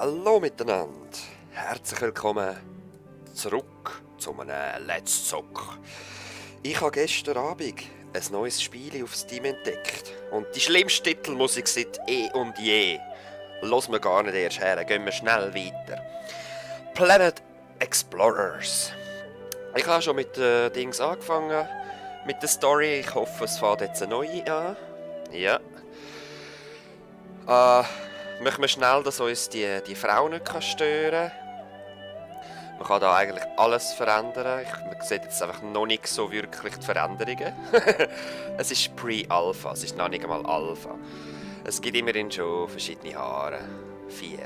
Hallo miteinander, herzlich willkommen zurück zu einem Let's Zock. Ich habe gestern Abend ein neues Spiel auf Steam entdeckt und die schlimmste Titelmusik seit eh und je. Lassen wir gar nicht erst her, gehen wir schnell weiter. Planet Explorers. Ich habe schon mit den Dings angefangen, mit der Story. Ich hoffe, es fängt jetzt eine neue an. Ja. Machen wir schnell, dass uns die Frau nicht stören kann. Man kann da eigentlich alles verändern. Man sieht jetzt einfach noch nicht so wirklich die Veränderungen. Es ist Pre-Alpha, es ist noch nicht einmal Alpha. Es gibt immerhin schon verschiedene Haare. 4.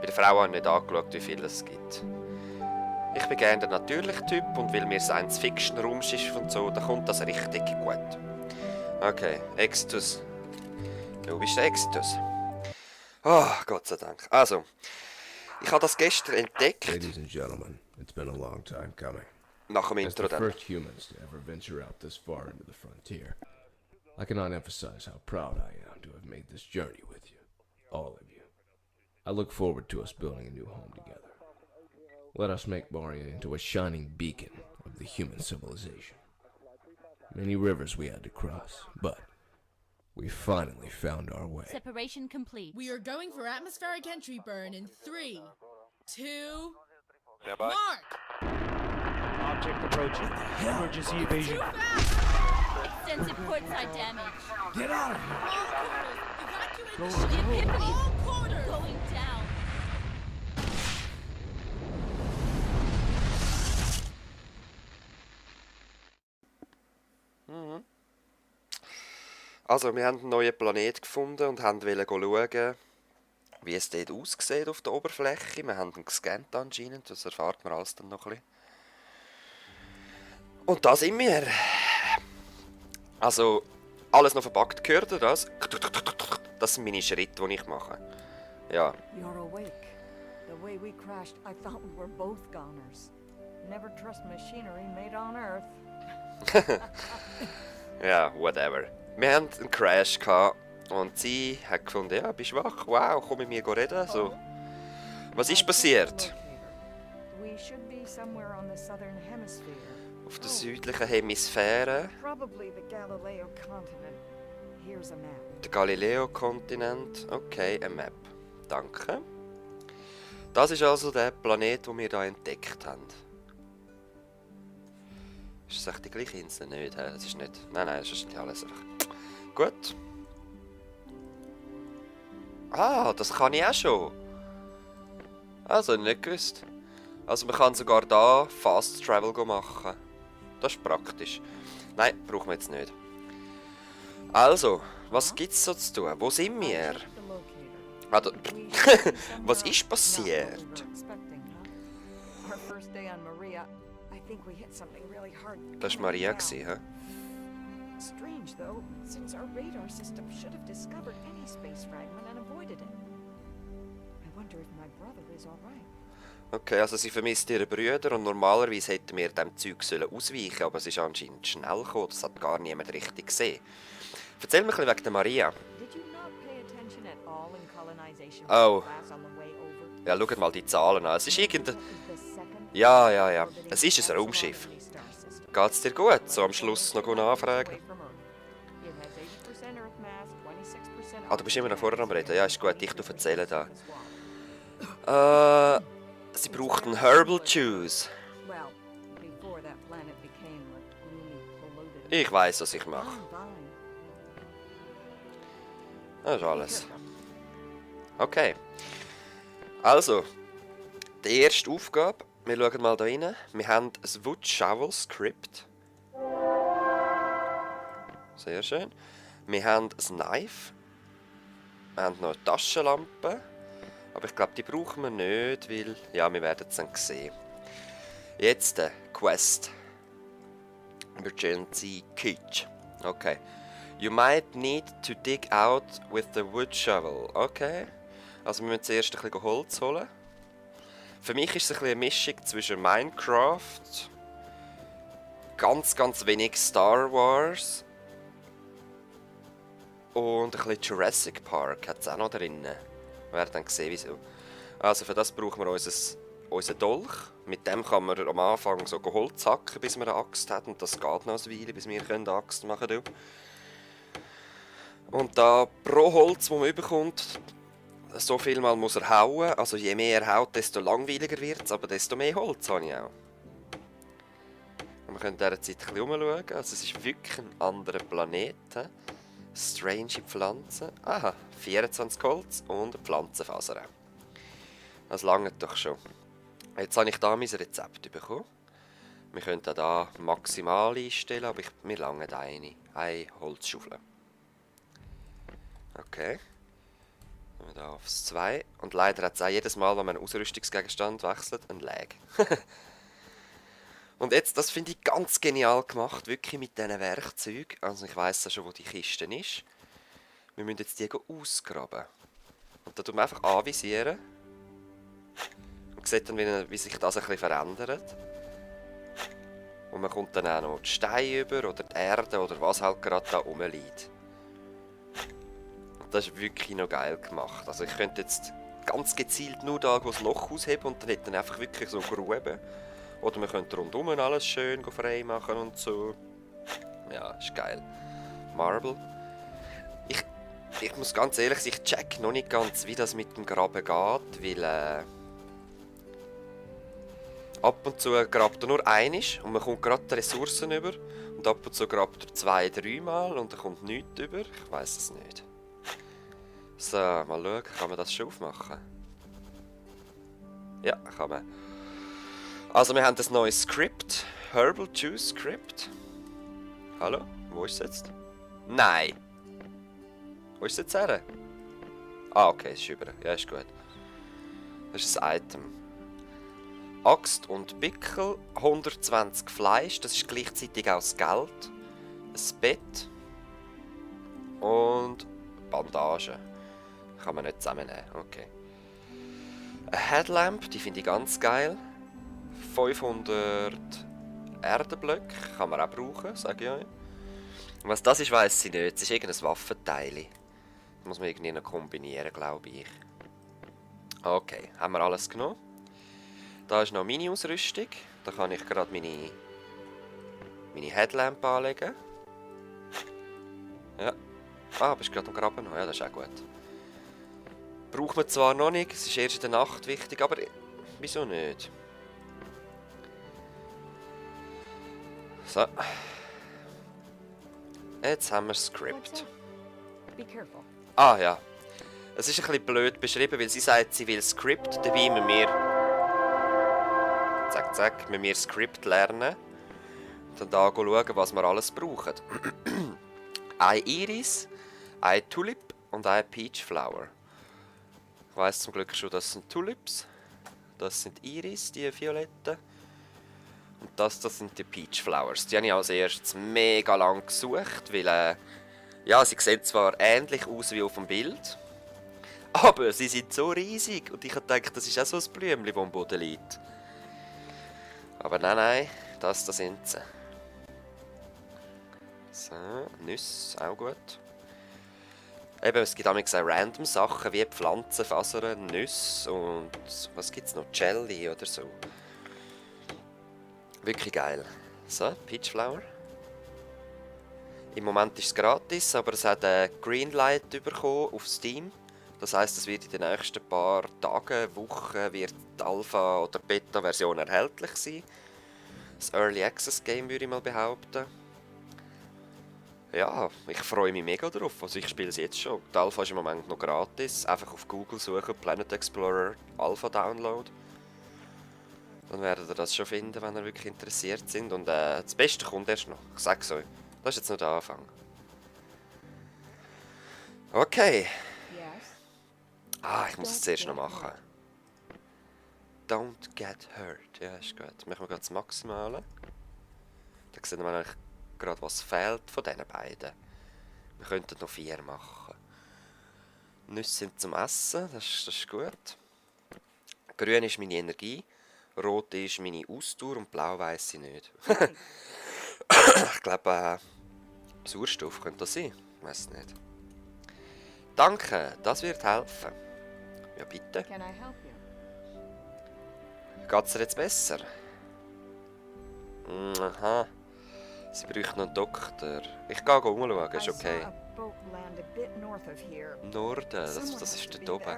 Bei der Frau habe ich nicht angeschaut, wie viele es gibt. Ich bin gerne der natürliche Typ und weil mir Science-Fiction-Raumsch ist und so, dann kommt das richtig gut. Okay, Extus. Wo bist du, Extus? Oh, Gott sei Dank. Also, ich habe das gestern entdeckt. Ladies and gentlemen, it's been a long time coming. Nach dem As Intro the dann. first humans to ever venture out this far into the frontier, I cannot emphasize how proud I am to have made this journey with you, all of you. I look forward to us building a new home together. Let us make Moria into a shining beacon of the human civilization. Many rivers we had to cross, but we finally found our way. Separation complete. We are going for atmospheric entry burn in 3, 2, Stand by. mark! Object approaching. Emergency evasion. Too fast! Extensive portside damage. Get out of here! All quarters, evacuate The the ship! Epiphany All quarters! going down. Also, wir haben einen neuen Planet gefunden und wollten schauen, wie es dort aussieht auf der Oberfläche. Wir haben ihn gescannt anscheinend, das erfahrt man alles dann noch ein bisschen. Und da sind wir. Also, alles noch verpackt, gehört ihr das? Das sind meine Schritte, die ich mache. Ja. You're awake. The way we crashed, I thought we were both goners. Never trust machinery made on Earth. Ja, whatever. Wir hatten einen Crash gehabt und sie hat gefunden, ja, bist du wach? Wow, komm mit mir reden. So. Was ist passiert? We should be somewhere on the southern hemisphere. Auf der südlichen Hemisphäre, Probably the Galileo continent. Here's a map. der Galileo-Kontinent. Okay, eine Map. Danke. Das ist also der Planet, den wir hier entdeckt haben. Ist das echt die gleiche Insel? Nicht, hä? Das ist nicht... Nein, das ist nicht alles einfach... Gut. Ah, das kann ich auch schon. Also, nicht gewusst. Also, man kann sogar da Fast Travel machen. Das ist praktisch. Nein, brauchen wir jetzt nicht. Also, was gibt's so zu tun? Wo sind wir? Check the locator. Ah, da, We should be was somewhere ist not passiert? what we were expecting, huh? Our first day on Maria, I think we hit something really hard. Das war coming Maria, down. hä? Strange, though, since our radar system should have discovered any space fragment and avoided it. I wonder if my brother is alright. Okay, also sie vermisst ihren Brüder und normalerweise hätten wir dem Zeug ausweichen sollen, aber es ist anscheinend schnell gekommen, das hat gar niemand richtig gesehen. Erzähl mir ein bisschen wegen der Maria. Did you not pay attention at all in colonization Oh. class on the way over? Ja, schaut mal die Zahlen an. Es ist irgendein... Is the second Ja, ja, ja. Es ist ein Absolutely Raumschiff. star system. Geht's dir gut? So am Schluss noch nachfragen. Away from Earth. It has 80% Earth mass, 26% Ah, du bist immer noch vorher am Reden. Ja, ist gut, ich erzähle da. Sie braucht einen Herbal Juice. Well, before that planet became a gloomy, polluted... Ich weiss, was ich mache. Fine. Das ist alles. Okay. Also, die erste Aufgabe. Wir schauen mal da rein. Wir haben ein Wood Shovel Script. Sehr schön. Wir haben ein Knife. Wir haben noch eine Taschenlampe. Aber ich glaube, die brauchen wir nicht, weil... Ja, wir werden es dann sehen. Jetzt Quest. Emergency Kitch. Okay. You might need to dig out with the wood shovel. Okay. Also wir müssen zuerst ein bisschen Holz holen. Für mich ist es ein bisschen eine Mischung zwischen Minecraft, ganz wenig Star Wars und ein bisschen Jurassic Park hat es auch noch drin. Wir werden dann sehen, wieso. Also für das brauchen wir unseren Dolch. Mit dem kann man am Anfang so Holz hacken, bis man eine Axt hat. Und das geht noch eine Weile, bis wir eine Axt machen können. Und da pro Holz, das man bekommt, so viel mal muss er hauen. Also je mehr er haut, desto langweiliger wird es, aber desto mehr Holz habe ich auch. Und wir können in dieser Zeit ein bisschen umschauen. Also es ist wirklich ein anderer Planet. Strange Pflanzen. Aha, 24 Holz und eine Pflanzenfaser. Das langt doch schon. Jetzt habe ich hier mein Rezept bekommen. Wir können hier maximal einstellen, aber wir langen eine Holzschaufel. Okay. Gehen wir hier aufs 2. Und leider hat es auch jedes Mal, wenn man einen Ausrüstungsgegenstand wechselt, ein Lag. Und jetzt, das finde ich ganz genial gemacht, wirklich mit diesen Werkzeugen. Also ich weiss ja schon, wo die Kiste ist. Wir müssen jetzt die ausgraben. Und da tun wir einfach anvisieren. Und sieht dann, wie sich das ein bisschen verändert. Und man kommt dann auch noch die Steine über oder die Erde oder was halt gerade da rumliegt. Und das ist wirklich noch geil gemacht. Also ich könnte jetzt ganz gezielt nur da das Loch ausheben und dann hätte dann einfach wirklich so Gruben. Oder man könnte rundum alles schön frei machen und so. Ja, ist geil. Marble. Ich muss ganz ehrlich sagen, ich check noch nicht ganz, wie das mit dem Graben geht, weil ab und zu grabt er nur einisch und man kommt gerade die Ressourcen über. Und ab und zu grabt er 2, 3 Mal und dann kommt nichts über. Ich weiß es nicht. So, mal schauen, kann man das schon aufmachen? Ja, kann man. Also wir haben das neue Script. Herbal Juice Script. Hallo? Wo ist es jetzt? Nein! Wo ist es jetzt her? Ah, okay, ist über. Ja, ist gut. Das ist ein Item. Axt und Pickel, 120 Fleisch, das ist gleichzeitig auch das Geld. Ein Bett. Und Bandagen. Kann man nicht zusammennehmen, okay. Eine Headlamp, die finde ich ganz geil. 500 Erdenblöcke kann man auch brauchen, sage ich euch. Was das ist, weiss ich nicht. Es ist irgendein Waffenteil. Das muss man irgendwie noch kombinieren, glaube ich. Okay, haben wir alles genommen. Da ist noch meine Ausrüstung. Da kann ich gerade meine Headlamp anlegen. Ja. Ah, bist gerade am Graben noch? Ja, das ist auch gut. Braucht man zwar noch nicht, es ist erst in der Nacht wichtig, aber wieso nicht? So. Jetzt haben wir das Script. Be careful. Ah ja. Es ist ein bisschen blöd beschrieben, weil sie sagt, sie will Script, dabei müssen wir... Zack, zack, müssen wir Script lernen. Und dann da schauen, was wir alles brauchen. Ein Iris, ein Tulip und ein Peach Flower. Ich weiss zum Glück schon, das sind Tulips. Das sind Iris, die violetten. Und das sind die Peach Flowers. Die habe ich als erstes mega lang gesucht, weil ja, sie sehen zwar ähnlich aus wie auf dem Bild, aber sie sind so riesig und ich habe gedacht, das ist auch so ein Blümchen, das am Boden liegt. Aber nein, das sind sie. So, Nüsse, auch gut. Eben, es gibt auch random Sachen wie Pflanzenfasern, Nüsse und was gibt es noch? Jelly oder so. Wirklich geil. So, Peach Flower. Im Moment ist es gratis, aber es hat ein Greenlight bekommen auf Steam. Das heisst, es wird in den nächsten paar Tagen, Wochen wird die Alpha- oder Beta-Version erhältlich sein. Das Early Access Game würde ich mal behaupten. Ja, ich freue mich mega drauf. Also ich spiele es jetzt schon. Die Alpha ist im Moment noch gratis. Einfach auf Google suchen, Planet Explorer Alpha Download. Dann werdet ihr das schon finden, wenn ihr wirklich interessiert sind. Und das Beste kommt erst noch. Ich sag's euch. Das ist jetzt nur der Anfang. Okay. Yes. Ah, ich muss es zuerst noch machen. Don't get hurt. Ja, ist gut. Machen wir gerade das Maximale. Da sehen wir eigentlich gerade, was fehlt von diesen beiden. Wir könnten noch 4 machen. Nüsse sind zum Essen, das ist gut. Grün ist meine Energie, rot ist meine Ausdauer und blau weiss ich nicht. Ich glaube, Sauerstoff könnte das sein. Ich weiss nicht. Danke, das wird helfen. Ja, bitte. Can I help you? Geht's dir jetzt besser? Aha. Sie bräuchten noch einen Doktor. Ich gehe umschauen, ist I okay. saw a boat land a bit north of here. Norden, das Someone has ist to dort be oben.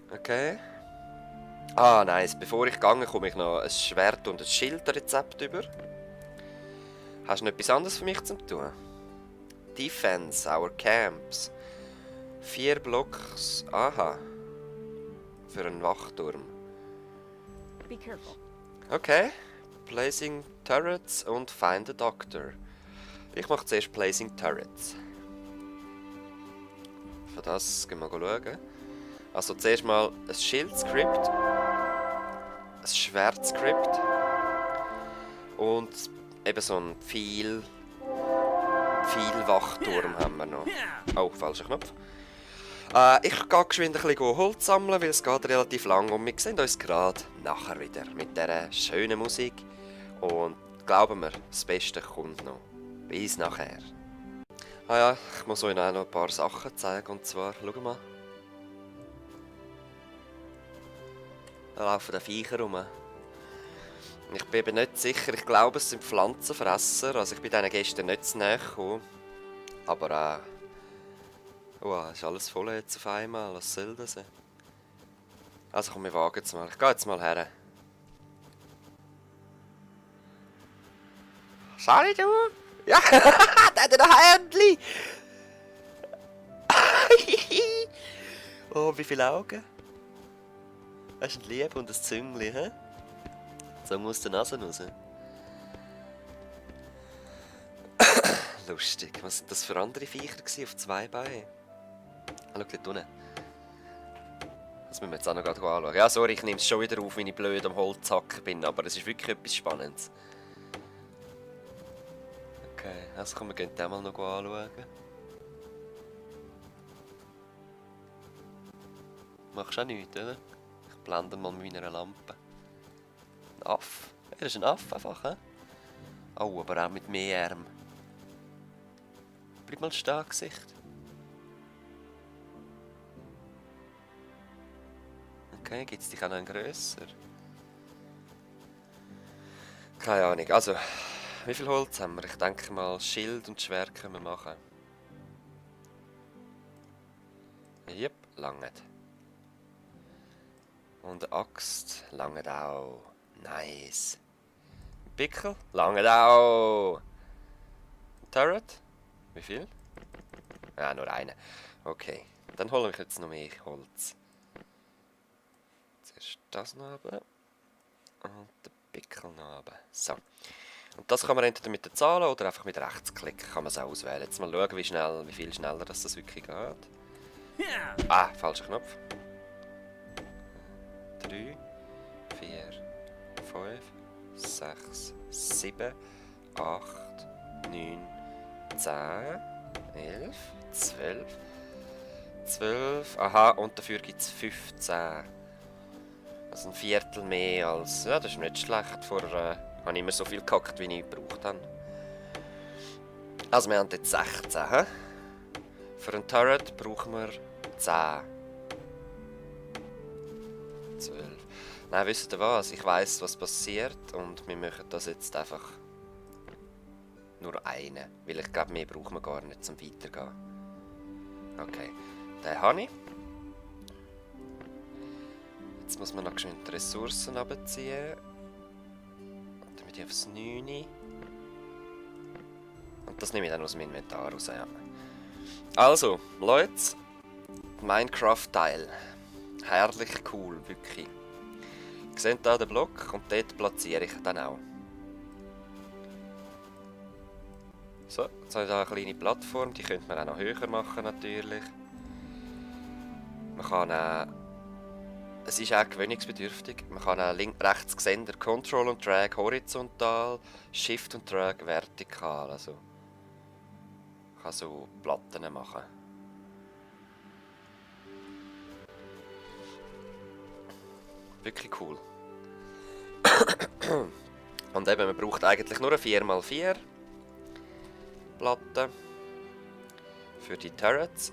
there. Okay. Ah, nice. Bevor ich gehe, komme ich noch ein Schwert und ein Schildrezept über. Hast du noch etwas anderes für mich zu tun? Defense, our camps. 4 Blocks. Aha. Für einen Wachturm. Be careful. Okay. Placing Turrets und Find a Doctor. Ich mache zuerst Placing Turrets. Für das gehen wir schauen. Also zuerst mal ein Schildscript, ein Schwertscript und eben so ein Pfeilwachturm haben wir noch. Oh, falscher Knopf. Ich gehe geschwind ein bisschen Holz sammeln, weil es geht relativ lang und wir sehen uns gerade nachher wieder mit dieser schönen Musik. Und glauben wir, das Beste kommt noch. Bis nachher. Ah ja, ich muss euch auch noch ein paar Sachen zeigen und zwar, schau mal. Da laufen da Viecher rum. Ich bin eben nicht sicher, ich glaube es sind Pflanzenfresser, also ich bin denen gestern nicht zu nahe gekommen. Aber ist alles voll jetzt auf einmal, was soll das? Also komm, wir wagen es mal, ich gehe jetzt mal her. Schau du? Ja, der hat ein Händchen! Oh, wie viele Augen? Hast du ein Lieb und ein Züngli, hä? So muss die Nase raus. Lustig, was sind das für andere Viecher auf 2 Beinen? Schau dort unten. Das müssen wir jetzt auch noch anschauen. Ja, sorry, ich nehme es schon wieder auf, wenn ich blöd am Holzhacken bin, aber es ist wirklich etwas Spannendes. Okay, also komm, wir gehen den mal noch anschauen. Machst du auch nichts, oder? Ich blende mal mit meiner Lampe. Ein Affe? Ja, das ist ein Affe einfach, hä? Oh, aber auch mit mehr Armen. Bleib mal stehen, Gesicht. Okay, gibt es dich auch noch einen grösser? Keine Ahnung, also... Wie viel Holz haben wir? Ich denke mal, Schild und Schwert können wir machen. Jep, langt. Und eine Axt langt auch. Nice. Pickel langt auch. Turret? Wie viel? Ja, nur eine. Okay, dann holen wir jetzt noch mehr Holz. Zuerst das noch runter. Und den Pickel noch runter. So. Und das kann man entweder mit den Zahlen oder einfach mit Rechtsklick kann man es auswählen. Jetzt mal schauen, wie viel schneller das wirklich geht. Ah, falscher Knopf. 3, 4, 5, 6, 7, 8, 9, 10, 11, 12, 12. Aha, und dafür gibt es 15. Also ein Viertel mehr als... Ja, das ist nicht schlecht. Vorher habe ich immer so viel gehackt, wie ich gebraucht habe. Also wir haben jetzt 16. He? Für einen Turret brauchen wir 10. 12. Nein, wisst ihr was? Ich weiss, was passiert und wir machen das jetzt einfach nur einen. Weil ich glaube, mehr brauchen wir gar nicht zum Weitergehen. Okay, den habe ich. Jetzt muss man noch geschwind die Ressourcen runterziehen. Damit ich aufs 9. Und das nehme ich dann aus meinem Inventar raus, ja. Also, Leute, Minecraft-Teil. Herrlich cool, wirklich. Ihr seht hier den Block und dort platziere ich dann auch. So, jetzt habe ich hier eine kleine Plattform, die könnte man auch noch höher machen natürlich. Man kann es ist auch gewöhnungsbedürftig. Man kann auch rechts sehen, der Control und Drag horizontal, Shift und Drag vertikal. Also man kann so Platten machen. Wirklich cool. Und eben, man braucht eigentlich nur eine 4x4 Platte für die Turrets.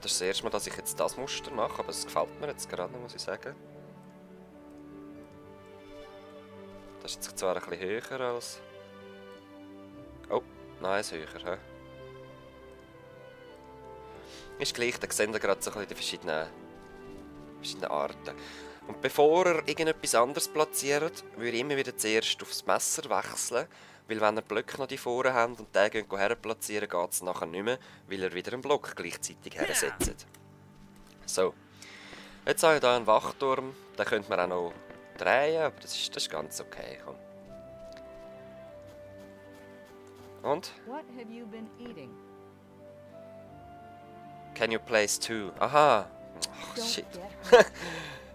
Das ist das erste Mal, dass ich jetzt das Muster mache, aber es gefällt mir jetzt gerade, muss ich sagen. Das ist jetzt zwar ein bisschen höher als... Oh, nein, es ist höher. He? Ist gleich, da sehen wir gerade so ein bisschen die verschiedenen Arten. Und bevor ihr irgendetwas anderes platziert, würde ich immer wieder zuerst aufs Messer wechseln, weil wenn ihr Blöcke noch die vorne habt und den her platzieren, geht es nachher nicht mehr, weil ihr wieder einen Block gleichzeitig hersetzt. So. Jetzt habe ich hier einen Wachturm, den könnte man auch noch drehen, aber das ist ganz okay. Komm. Und? What have you been eating? Can you place two? Aha! Ach, Don't shit. get hurt.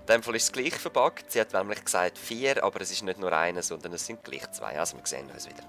In dem Fall ist es gleich verbuggt. Sie hat nämlich gesagt 4, aber es ist nicht nur einer, sondern es sind gleich 2. Also wir sehen uns wieder.